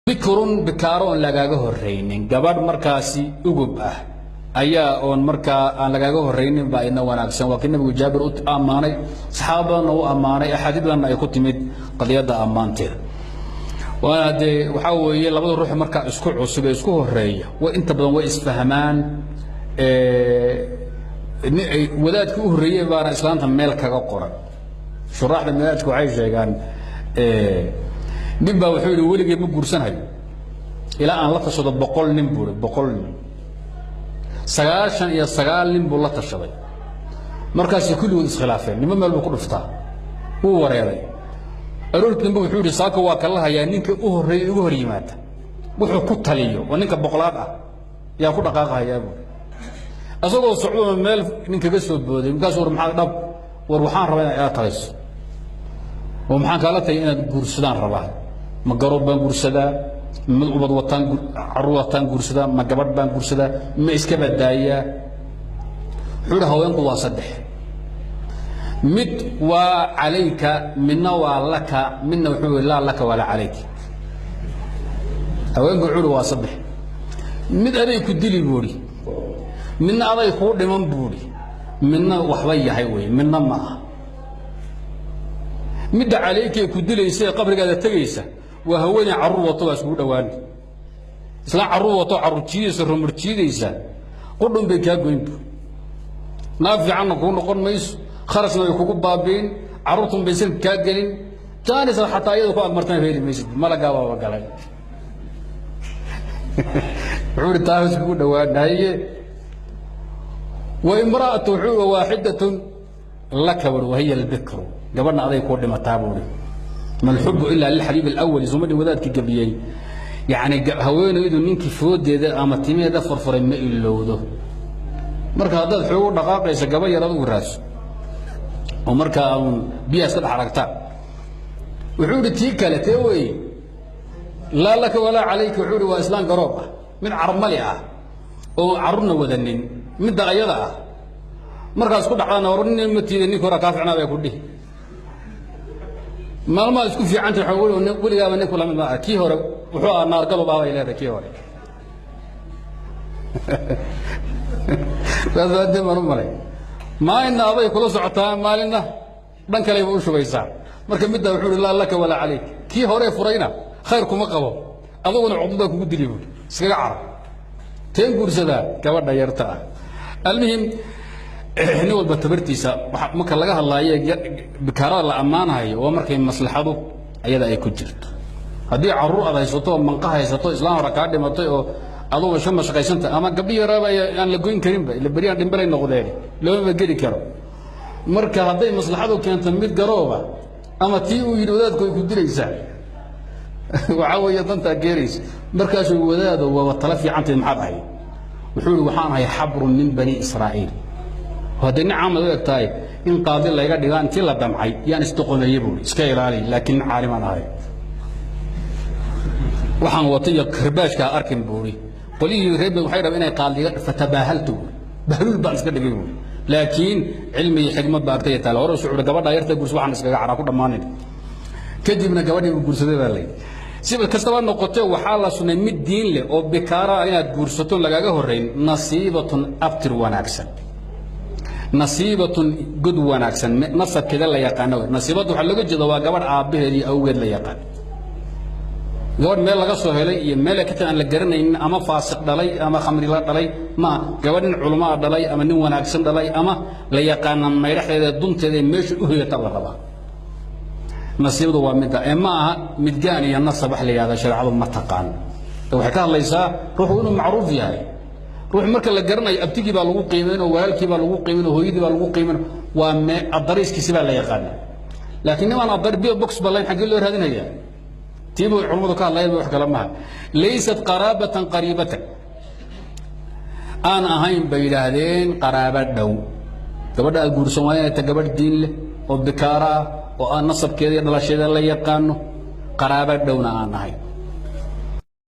Bikrun, bikaaro oon lagaaga horraynin, gabadh markaasi ugub ah ayaa oon markaa aan lagaaga horraynin baa idna wanaagsan. Waa kii Nabigu Jaabir u ammaanay, saxaaba badanna u ammaanay, axaadiid badanna ay ku timid qadiyadda ammaanteeda. Waana dee waxaa weeye labada ruux markaa isku cusub ee isku horeeya way inta badan way isfahmaan. Wadaadkii u horreeyey baana islaanta meel kaga qoran. Shuraaxda madaajka waxay sheegaan nin baa wuxuu yidhi: "Weligay ma guursanhayo ilaa aan la tashado 100 nin," buu i. 100 nin, 99 nin buu la tashaday. Markaasay kulligood iskhilaafeen, nimo meel buu ku dhuftaa, wuu wareeray. Aroortii dambe wuxuu yidhi: "Saako waa kala hayaa, ninka u horreeyay igu hor yimaada wuxuu ku taliyo oo ninka 100aad ah yaa ku dhaqaaqahayaa," buuri. Isagoo socdoo meel nin kaga soo booday. Markaasu: "War maxaa dhab? War waxaan rabaa inaad ila talayso." "Oo maxaan kaala tagay?" "Inaad guursadaan rabaa. Ma garoob baan guursadaa? Mid ubad wataan, carruur wataan guursadaa? Ma gabadh baan guursadaa? Ma iska badaayaa?" Wuxuu yidhi: "Haweenku waa saddex. Mid waa calayka, midna waa laka, midna," wuxuu yidhi, "laa laka walaa calayk." Haweenku, wuxuu yidhi, waa saddex. Mid aday ku dili, buuhi, midna aday kuu dhiman, buuhi, midna waxba yahay wey, midna ma aha. Midda calaykay ku dilaysa ee qabrigaada tegaysa waa haweeney carruur wato, waa iskugu dhawaani. Islaan carruur wato, carruur jiidaysa, rumur jiidaysa, qudhun bay kaa goyn bu. Naag fiicanna kuu noqon mayso, kharashna way kugu baabiin, carruurtun bay sanka kaa gelin, jaanisad xataa iyada ku agmartana heli maysid, malagaa baaba galay." Wuxuu ihi: "Taa iskugu dhawaanaye wa imra'atu," wuxuu ihi, "waaxidatun laka," buri, "wahiya albikru." Gabadhna aday kuu dhimataa, buuri. Ma alxubu ilaa lilxabiib alawali, suma dhin wadaadkii gabiyey? Yacni haweenaydu ninkii foodeeda ama timeeda furfuray ma ilowdo. Marka haddaad xoogu dhaqaaqaysa, gaba yar adugu raadso oo markaa uun biyaha iska dhex aragtaan. Wuxuu idhi: "Tii kale tee weye, laa laka walaa calayka?" Wuxuu ihi: "Waa islaan garoob ah, mid carmali ah oo carruurna wadanin. Midda ayada ah markaas ku dhacdana, war nin ma tiida, ninka hore kaa ficnaa bay ku dhihi. Maalmaha isku fiicanta weligaaba ninku lamid maa, kii hore wuxuu ahaa naargalob ah," bay leedahay kii hore. Saas baan u malay. Maalinna aday kula socotaa, maalinna dhan kaleyba u shubaysaa. Marka middaa, wuxuu uhi, laa laka walaa calayk. Kii hore furayna khayr kuma qabo, aduguna cuqdada kugu dili, buuri, iskaga carab. Teen guursadaa? Gabadha yarta ah. Almuhim, nin walba tabartiisa. Marka laga hadlaayo bikaarada la ammaanahayo waa markay maslaxadu ayada ay ku jirto. Haddii carruur aad haysato oo manqa haysato, islaan hore kaa dhimatay oo adugu iska mashaqaysanta, ama gabdhi yaraaba aan la goyn karinba, ila beryaan dhimbalay noqdeen, loomaba geli karo. Marka hadday maslaxadu keento mid garooba ama tii uu yidhi wadaadku ay ku dilaysaa, waxaa weeye dantaa keenaysa. Markaasuu: "Wadaado, waaba tala fiicanteed, maxaad ahayd?" Wuxuu yidhi: "Waxaan ahay xabrun min bani Israa'iil. Haddii nin caamad u eg tahay in qaadi layga dhigaa intii la damcay yaan isdoqomeeye," buui, "iska ilaali, laakiin nin caalimaan ahay. Waxaan wata iyo karbaashkaa arkin," buuri. "Qolyihii reer waxay rabeen inay qaadiga, fatabaahaltu buuri, bahluul baan iska dhigay," buuri, "laakiin cilmi iyo xikmad baa agtaya taala." Hore usu gabadha yarta guursa, waxaan iskaga caraa ku dhammaanin. Kadibna gabadhii buu guursaday baa layidhi. Si kastaba noqotee, waxaa la sunnay mid diin leh oo bikaara inaad guursato lagaaga horrayn. Nasiibatun, abtir wanaagsan, nasiibatun, god wanaagsan, nasabkeeda la yaqaano. Nasiibadda waxaa looga jeeda waa gabadh aabbaheed iyo awgeed la yaqaan. Gabadh meel laga soo helay iyo meel ka aan la garanaynin, ama faasiq dhalay ama khamri la dhalay, ma gabadh nin culamaa dhalay ama nin wanaagsan dhalay ama la yaqaana maydhaxdeeda, dunteeda, meesha u hoyata la rabaa. Nasiibadu waa midda ee ma aha midgaan iyo nasab wax la yidhahda shareecadu ma taqaan. Waxay ka hadlaysaa ruuxu inuu macruuf yahay. Ruux marka la garanayo, abtigii baa lagu qiimayn oo walaalkii baa lagu qiimayn oo hooyadii baa lagu qiimayn, waa me adariiskiisi baa la yaqaana. Laakiin nimaan adar P.O. Box ba layn, xaggee loo raadinayaa? Tiibuu culammadu ka hadlayaan, wax kale maha. Laysat qaraabatan qariibatan, aan ahayn bay yidhaahdeen qaraabo dhow. Gabadha aad guursan waa inay ta gabadh diin leh oo bikaara ah oo aan nasabkeeda iyo dhalasheeda la yaqaano, qaraabo dhowna aan ahayn.